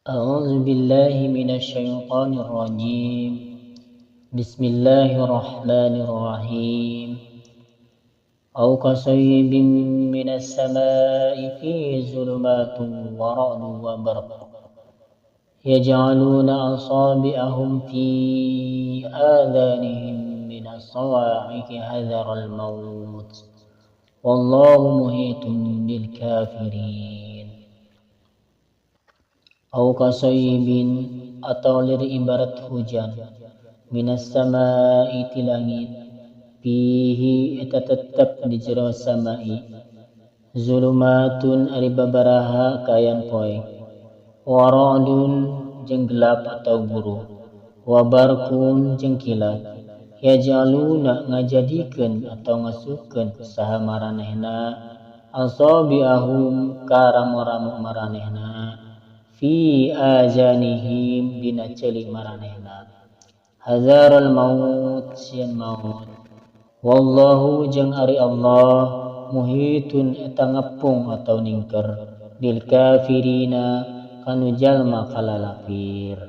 A'udzu billahi minasyaitonir rajim. Bismillahirrahmanirrahim. Aw kasayyibin minas samaa'i fihi zulumatun wa ra'dun wa barq. Yaj'aluna asabi'ahum fi adhanihim minas sawa'iqi hadharal maut. Wallahu muhitun bil kafirin. Aw kasayyibin atau lir ibarat hujan minas sama'i ti langit fihi eta tetep di jero sama'i zulumatun ari babaraha kayan poe wa ra'dun jeung gelap atau buruh wa barqun jeung kilat yaj'aluna ngajadikeun atau ngasukeun saha maranehna asabi'ahum ka ramo-ramo maranehna fi azanihim dina ceuli maranehna hazaral maut sieun maut wallahu jeung ari Allah muhitun eta ngepung atau ningker bil kafirina kanu jalma kalalapir.